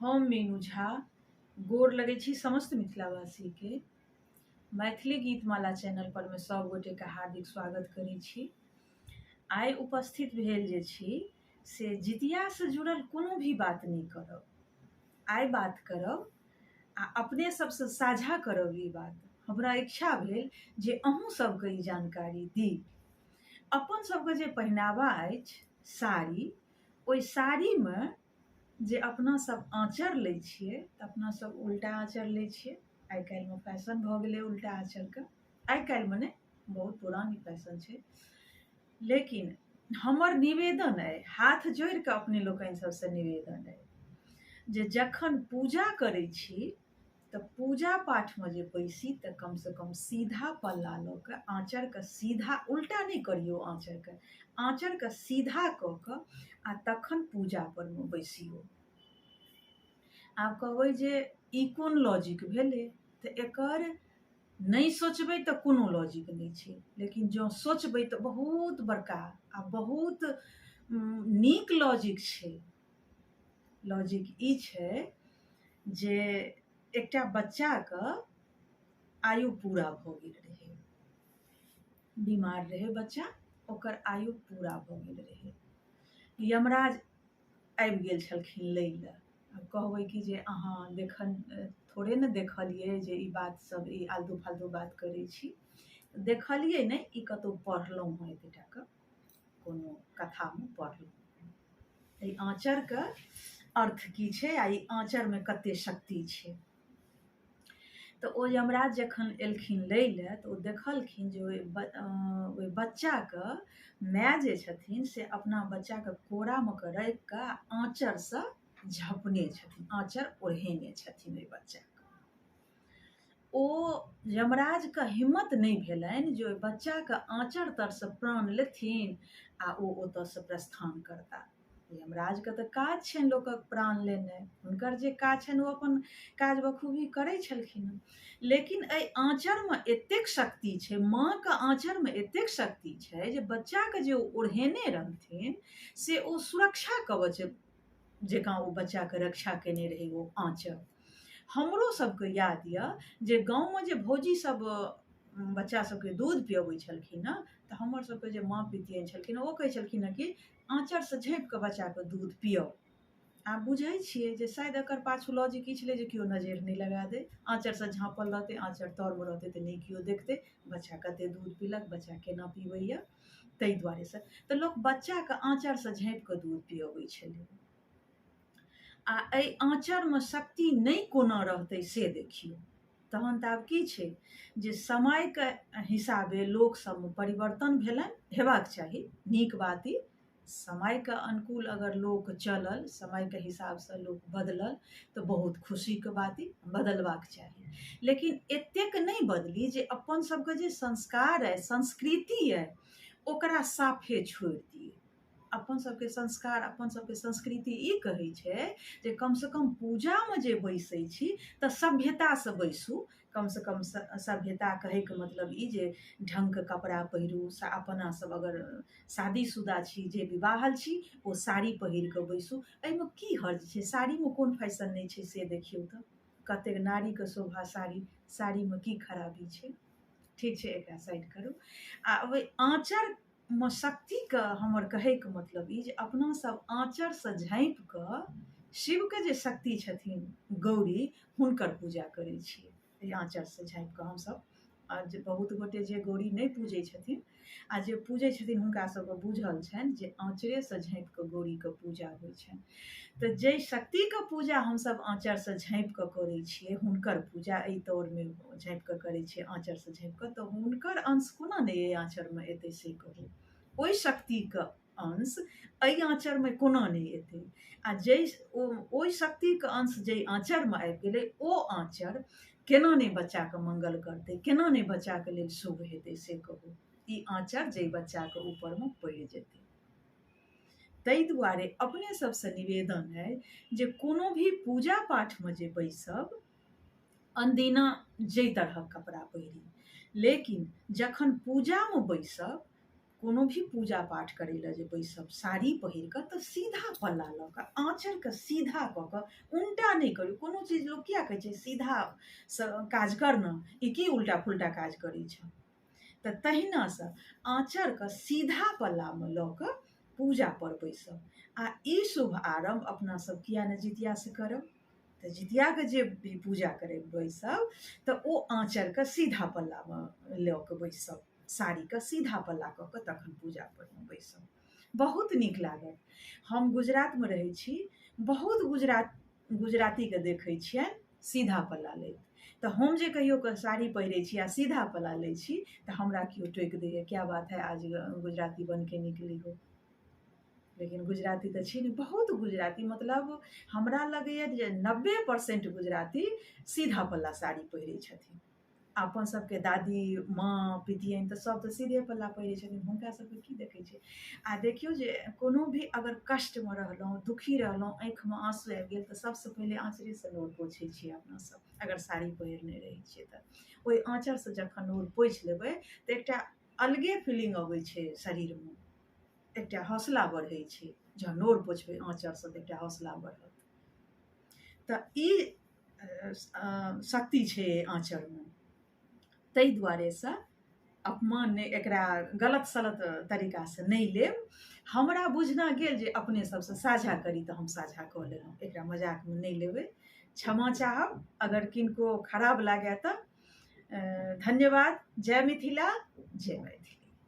हम मीनू झा गोर लगै छी समस्त मिथिलावासीके। मैथिली गीतमाला चैनल पर मे सब गोटेके हार्दिक स्वागत करै छी। आइ उपस्थित भेल जे छी से जितियासँ जुड़ल कोनो भी बात नहि करब। आइ बात करब आ अपने सबसँ साझा करब ई बात। हमरा इच्छा भेल जे अहूँ सबके ई जानकारी दी। अपन सबके जे पहिनावा अछि साड़ी, ओहि साड़ीमे जे अपना सब आँचर लै छियै तऽ अपना सब उल्टा आँचर लै छियै। आइ काल्हिमे फैशन भऽ गेलै उल्टा आँचरके। आइ काल्हिमे नहि, बहुत पुरान ई फैशन छै। लेकिन हमर निवेदन अइ, हाथ जोड़िकऽ अपने लोकनि सबसँ निवेदन अइ जे जखन पूजा करै छी तऽ पूजा पाठमे जे बैसी तऽ कमसँ कम सीधा पल्ला लऽ कऽ आँचरके सीधा, उल्टा नहि करियौ आँचरके, आँचरके सीधा कऽ कऽ आ तखन पूजा परमे बैसियौ। आब कहबै जे ई कोन लॉजिक भेलै? तऽ एकर नहि सोचबै तऽ कोनो लॉजिक नहि छै, लेकिन जँ सोचबै तऽ बहुत बड़का आ बहुत नीक लॉजिक छै। लॉजिक ई छै जे एकटा बच्चाके आयु पूरा भऽ गेल रहै, बीमार रहै बच्चा, ओकर आयु पूरा भऽ गेल रहै। यमराज आबि गेल छलखिन लै लए। आब कहबै कि जे अहाँ देखन थोड़े ने देखलियै जे ई बात सब ई आलतू फालतू बात करै छी। देखलियै नहि, ई कतहु पढ़लहुँ हँ, एतेटाके कोनो कथामे पढ़लहुँ। एहि आँचरके अर्थ की छै आ ई आँचरमे कते शक्ति छै। तऽ ओ यमराज जखन एलखिन लै लए तऽ ओ देखलखिन जे ओहि बच्चाके माय जे छथिन से अपना बच्चाके कोरामे कऽ राखि कऽ आँचरसँ झपने छथिन, आँचर ओढ़ेने छथिन ओहि बच्चाके। ओ यमराजके हिम्मत नहि भेलनि जे ओहि बच्चाके आँचर तरसँ प्राण लेथिन आ ओ ओतऽसँ प्रस्थान करता। यमराजके तऽ काज छनि लोकक प्राण लेनाइ, हुनकर जे काज छनि ओ अपन काज बखूबी करै छलखिन हँ। लेकिन एहि आँचरमे एतेक शक्ति छै, माँके आँचरमे एतेक शक्ति छै जे बच्चाके जे ओ ओढ़ेने रहथिन से ओ सुरक्षा कवच जकाँ ओ बच्चाके रक्षा केने रहै ओ आँचर। हमरो सबके याद यऽ जे गाँवमे जे भौजी सब बच्चा सबके दूध पियबै छलखिन हँ तऽ हमर सबके जे माँ पितियन छलखिन ओ कहै छलखिन हँ कि आँचरसँ झाँपिकऽ बच्चाके दूध पियाउ। आब बुझै छियै जे शायद एकर पाछू लॉजिक ई छलै जे केओ नजरि नहि लगा दै, आँचरसँ झाँपल रहतै, आँचर तरमे रहतै तऽ नहि केओ देखतै बच्चा कते दूध पीलक, बच्चा केना पीबैए, ताहि दुआरेसँ तऽ लोक बच्चाके आँचरसँ झाँपिकऽ दूध पियबै छलै। आ एहि आँचरमे शक्ति नहि कोना रहतै से देखियौ। तहन तऽ आब की छै जे समयके हिसाबे लोक सबमे परिवर्तन भेलनि, हेबाक चाही, नीक बात ई। समयके अनुकूल अगर लोक चलल, समयके हिसाबसँ लोक बदलल तऽ बहुत खुशीके बात ई, बदलबाक चाही। लेकिन एतेक नहि बदली जे अपन सबके जे संस्कार अइ, संस्कृति अइ, ओकरा साफे छोड़ि दियै। अपन सबके संस्कार, अपन सबके संस्कृति ई कहै छै जे कमसँ कम पूजामे जे बैसै छी तऽ सभ्यतासँ बैसू। कमसँ कम सभ्यता कहैके मतलब ई जे ढङ्गके कपड़ा पहिरू। अपना सब अगर शादीशुदा छी, जे विवाहल छी, ओ साड़ी पहिर कऽ बैसू। एहिमे की हर्ज छै? साड़ीमे कोन फैशन नहि छै से देखियौ तऽ कतेक नारीके शोभा साड़ी, साड़ीमे की खराबी छै? ठीक छै, एकरा साइड करू। आ ओहि आँचर मे शक्तिके हमर कहैके मतलब ई जे अपना सब आँचरसँ झाँपि कऽ शिवके जे शक्ति छथिन गौरी, हुनकर पूजा करै छियै। एहि आँचरसँ झाँपि कऽ हमसब, आ जे बहुत गोटे जे गौरी नहि पूजै छथिन आ जे पूजै छथिन हुनका सबके बुझल छनि जे आँचरेसँ झाँपि कऽ गौरीके पूजा होइ छनि। तऽ जाहि शक्तिके पूजा हमसब आँचरसँ झाँपि कऽ करै छियै, हुनकर पूजा एहि तौरमे झाँपि कऽ करै छियै, आँचरसँ झाँपि कऽ, तऽ हुनकर अंश कोना नहि एहि आँचरमे एतै से कहू। ओहि शक्तिके अंश एहि आँचरमे कोना नहि एतै? आ जाहि ओहि शक्तिके अंश जाहि आँचरमे आबि गेलै, ओ आँचर केना नहि बच्चाके मंगल करतै, केना नहि बच्चाके लेल शुभ हेतै से कहू। ई आँचर जाहि बच्चाके ऊपरमे पड़ि जेतै। ताहि दुआरे अपने सबसँ निवेदन अइ जे कोनो भी पूजा पाठमे जे बैसब, अनदिना जाहि तरहक कपड़ा पहिरी, लेकिन जखन पूजामे बैसब कोनो भी पूजा पाठ करै लए जे बैसब साड़ी पहिर कऽ तऽ सीधा पल्ला लऽ कऽ आँचरके सीधा कऽ कऽ उनटा नहि करू। कोनो चीज लोक किया कहै छै सीधासँ काज कर ने, ई की उल्टा फुल्टा काज करै छऽ। तऽ तहिनासँ आँचरके सीधा पल्लामे लऽ कऽ पूजा पर बैसब। आ ई शुभ आरम्भ अपना सब किया नहि जितियासँ करब। तऽ जितियाके जे भी पूजा करै बैसब तऽ ओ आँचरके सीधा पल्लामे लऽ कऽ बैसब, साड़ीके सीधा पल्ला कऽ कऽ तखन पूजा परमे बैसब, बहुत नीक लागत। हम गुजरातमे रहै छी, बहुत गुजरातीके देखै छियनि सीधा पल्ला लैत। तऽ हम जे कहियो कऽ साड़ी पहिरै छी आ सीधा पल्ला लै छी तऽ हमरा केओ टोकि दैए, क्या बात है आज गुजराती बनके निकली हो। लेकिन गुजराती तऽ छी नहि, बहुत गुजराती मतलब हमरा लगैए जे 90% गुजराती सीधा पल्ला साड़ी पहिरै छथिन। अपन सबके दादी माँ पितियनि तऽ सब तऽ सीधे पल्ला पहिरै छथिन, हुनका सबके की देखै छै। आ देखियौ जे कोनो भी अगर कष्टमे रहलहुँ, दुखी रहलहुँ, आँखिमे आँसू आबि गेल तऽ सबसँ पहिले आँचरेसँ नोर पोछै छियै अपना सब, अगर साड़ी पहिरने रहै छियै तऽ। ओहि आँचरसँ जखन नोर पोछि लेबै तऽ एकटा अलगे फीलिंग अबै छै शरीरमे, एकटा हौसला बढ़ै छै। जहन नोर पोछबै आँचरसँ तऽ एकटा हौसला बढ़त। तऽ ई शक्ति छै आँचरमे, ताहि दुआरेसँ अपमान नहि, एकरा गलत सलत तरीकासँ नहि लेब। हमरा बुझना गेल जे अपने सबसँ साझा करी तऽ हम साझा कऽ लेलहुँ, एकरा मजाकमे नहि लेबै। क्षमा चाहब अगर किनको खराब लागए तऽ। धन्यवाद। जय मिथिला, जय मैथिली।